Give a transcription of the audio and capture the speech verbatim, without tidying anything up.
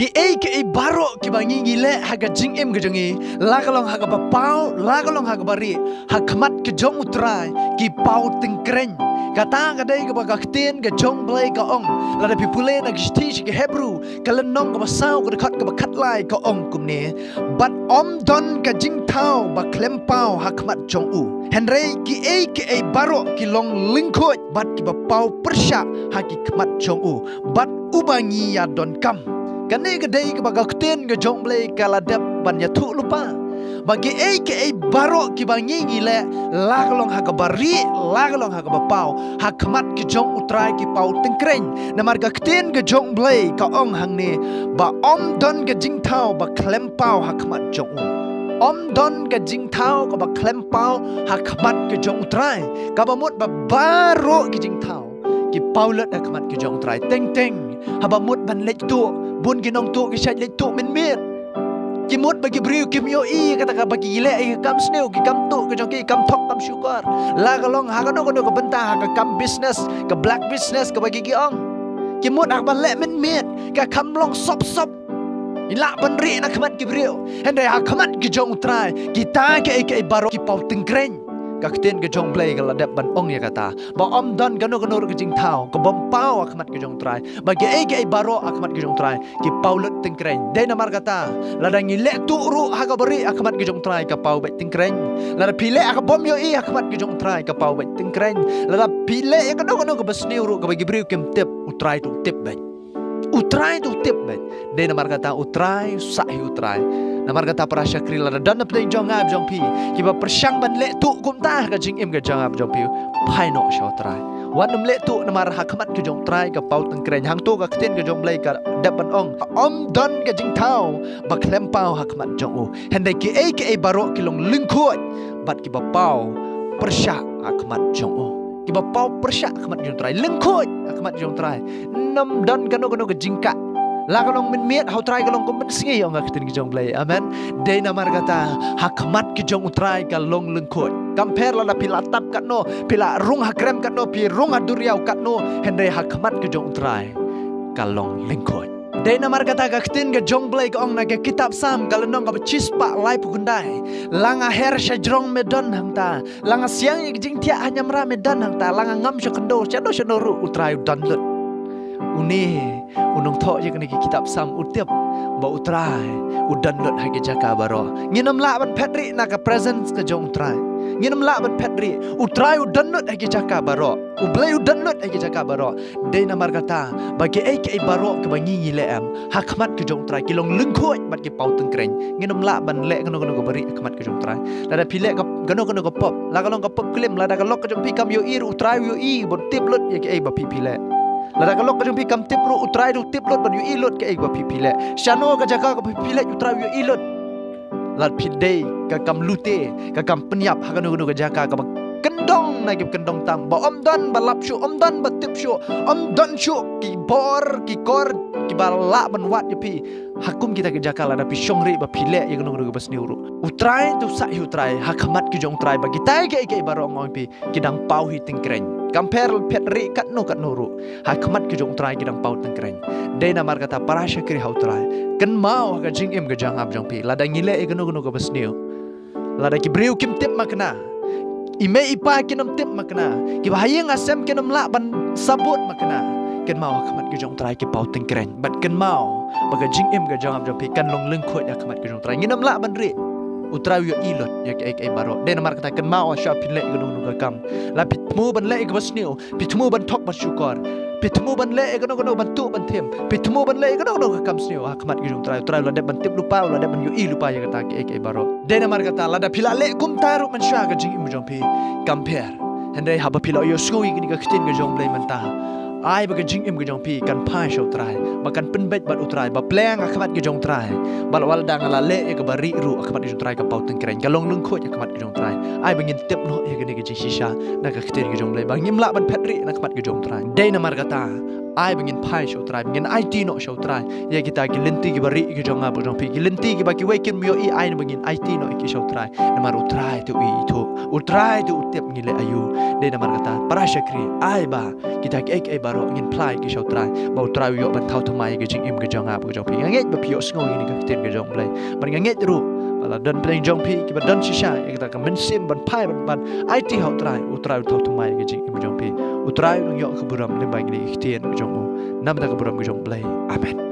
Ki ei ki ei baroh ki ba ngi ngi leh ha ka jingim ka jong ngi, la ka long ha ka ba paw, la ka long ha ka ba rieh, ha khmat ka jong U Trai ki paw tyngkrein. Kata ka dei ka ba ka ktien ka jong Blei ka ong. Lada phi pule na ki shithi sha ki Hebru, ka lynnong ka ba saw, ka dkhot ka ba khatlai, ka ong kumne: Bad ym don ka jingthaw ba khlem paw ha khmat jong u. Hynrei ki ei ki ei baroh ki long lyngkhuid bad ki ba paw pyrshah ha ki khmat jong u, bad u ba ngi ïa donkam. Kane ka dei ka ba ka ktien ka jong Blei ka la dep ban ïathuh lypa. Ba ki ei ki ei baroh ki ba ngi ngi leh, la ka long ha ka ba rieh, la ka long ha ka ba paw, ha khmat ka jong U Trai ki paw tyngkrein. Namar ka ktien ka jong Blei ka ong hangne, ba ym don ka jingthaw ba khlem paw ha khmat jong u. Ym don ka jingthaw ka ba khlem paw ha khmat ka jong U Trai. Ka ba mut ba baroh ki jingthaw ki paw lut ha khmat ka jong U Trai. Teng teng, ha ba mut ban leit tuh, bun ki nongtuh ki shait leit tuh mynmiet. Ki mut ba ki briew kim ïohi kata ka ba ki leh ïa ka kam sniew, ki kam tuh ka jong ki, kam thok kam shukor. La ka long ha kano kano ka bynta, ha ka kam business, ka black business ka ba ki ki ong. Ki mut ha ka ban leh mynmiet, ka kham long sop sop. Ki lah ban rieh na khmat ki briew. Hynrei ha khmat ka jong U Trai, kita ki ei ki ei baroh ki paw tyngkrein. Ka ktien ka jong Blei ka la dep ban ong ïa kata. Ba ym don kano kano ruh ka jingthaw ka bym paw ha khmat ka jong U Trai. Ba ki ei ki ei baroh ha khmat ka jong U Trai ki paw lut tyngkrein. Dei namar kata, lada ngi leh tuh ruh ha ka ba rieh ha khmat ka jong U Trai ka paw beit tyngkrein. Lada phi leh ha ka bym ïohi ha khmat ka jong U Trai ka paw beit tyngkrein. Lada phi leh ïa kano kano ka ba sniew ruh ka ba ki briew kim tip, U Trai to u tip beit. U Trai to u tip beit. Dei namar kata U Trai, sah hi U Trai. Namar kata para shakri, lada don na pdeng jong nga bad jong phi ki ba pyrshang ban leh tuh kumta ha ka jingim ka jong nga bad jong phi, phai noh sha U Trai. Wat nym leh tuh, namar ha khmat ka jong U Trai ka paw tyngkrein. Hangto ka ktien ka jong Blei ka dep ban ong, ym don ka jingthaw ba khlem paw ha khmat jong u. Hynrei ki ei ki ei baroh ki long lyngkhuid bad ki ba paw pyrshah ha khmat jong u. Ki ba paw pyrshah ha khmat jong U Trai, lyngkhuid ha khmat jong U Trai. Ym don kano kano ka jingkah. La ka long mynmiet, ha U Trai ka long kum mynsngi, ong ka ktien ka jong Blei. Amen. Dei namar kata, ha khmat ka jong U Trai ka long lyngkhuid. Kam pher lada phi la tap katno, phi la rung ha krem katno, phi rung ha duriaw katno, hynrei ha khmat ka jong U Trai ka long lyngkhuid. Dei namar kata ka ktien ka jong Blei ka ong na ka kitab Salm ka lynnong ka ba shispah laiphew khyndai: La nga her sha jrong, me don hangta. La nga siang ïa ka jingthiah ha niamra, me don hangta. La nga ngam sha khyndew, shano shano ruh U Trai u don lut. Une u nongthoh ïa kane ka kitab Salm u tip ba U Trai u don lut ha ki jaka baroh. Ngin ym lah ban phet rieh na ka presence ka jong U Trai. Ngin ym lah ban phet rieh. U Trai u don lut ha ki jaka baroh. U Blei u don lut ha ki jaka baroh. Dei namar kata, ba ki ei ki ei baroh ki ba ngi ngi leh em, ha khmat ka jong U Trai ki long lyngkhuid bad ki paw tyngkrein. Ngin ym lah ban leh kano kano ka ba rieh ha khmat ka jong U Trai. Lada phi leh ka, kano kano ka pop, la ka long ka pop klim, lada ka lok ka jong phi kam ïohi ruh, U Trai u ïohi, u ba tip lut ïa ki ei ba phi phi leh. Lada ka lok ka jong phi kam tip ruh, U Trai u tip lut, ban ïohi lut ki ei ba phi phi leh. Shano ka jaka ka ba phi phi leh, U Trai u ïohi lut. Lada phi dei ka kam lute, ka kam pynïap ha kano kano ka jaka ka ba kyndong na ki kyndong tam, ba ym don ba lap shuh, ym don ba tip shuh, ym don shuh ki bor ki kor ki ba lah ban wad ïa phi. Ha kum kita ki jaka lada phi shong rieh ba phi leh ïa kano kano ka ba sniew ruh, U Trai to u sah hi U Trai, ha khmat ka jong U Trai ba kita ki ei ki ei baroh ngi ong ïa phi, ki dang paw hi tyngkrein. Kam pher phet rieh katno katno ruh, ha khmat ka jong U Trai ki dang paw tyngkrein. Dei namar kata para shakri ha U Trai, kynmaw ha ka jingim ka jong nga bad jong phi, lada ngi leh ïa kano kano ka ba sniew, lada ki briew kim tip makna, i mei i pa kin ym tip makna, ki ba ha ïing ha sem kin ym lah ban sabut makna, kynmaw ha khmat ka jong U Trai ki paw tyngkrein. Bad kynmaw ba ka jingim ka jong nga bad jong phi kan long lyngkhuid ha khmat ka jong U Trai. Ngin ym lah ban rieh. U Trai u ïohi lut ïa ki ei ki ei baroh. Dei namar kata kynmaw, shuwa phin leh ïa kano kano ka kam, la phi thmu ban leh ïa ka ba sniew, phi thmu ban thok ban shukor, phi thmu ban leh ïa kano kano, ban tuh ban thim, phi thmu ban leh ïa kano kano ka kam sniew, ha khmat ka jong U Trai, U Trai u la dep ban tip lypa, u la dep ban ïohi lypa ïa kata ki ei ki ei baroh. Dei namar kata lada phi la leh kumta ruh mynshuwa ha ka jingim ka jong phi, kam pher. Hynrei haba phi la ïohsngew ïa kane ka ktien ka jong Blei mynta, ai ba ka jingim ka jong phi kan phai sha U Trai, ba kan pynbeit bad U Trai, ba pleng ha khmat ka jong U Trai. Ba la wat lada nga la leh ïa ka ba rieh ruh, ha khmat ka jong U Trai ka paw tyngkrein, ka long lyngkhuid ha khmat ka jong U Trai. Ai ba ngin tip noh ïa kane ka jingshisha na ka ktien ka jong Blei, ba ngim lah ban phet rieh na khmat ka jong U Trai. Dei namar kata, Ai ba ngin phai sha U Trai, ba ngin aiti noh sha U Trai ïa kita ki lynti kiba rieh ki jong nga bad jong phi, ki lynti kiba kiwei kim ïohi, ai ba ngin aiti noh ïa ki sha U Trai. Namar U Trai te u ithuh, U Trai te u tip ngi leh aïu. Dei namar kata para shakri, ai ba kita kiei kiei baroh ngin phla ïa ki sha U Trai, ba U Trai u ïoh ban thaw thymmai ïa ka jingim ka jong nga bad ka jong phi. Nga ngeit ba phi ïohsngew ïa kane ka ktien ka jong U Blei. Bad nga ngeit ruh ba la don pdeng jong phi kiba don shisha ïa kata ka mynsiem ban phai ban, ban aiti ha U Trai, U Trai u thaw thymmai ïa ka jingim ka jong phi. U Trai u nang ïoh ka burom lyngba kine ki ktien ka jong u. Namar ka burom ka jong U Blei. Amen.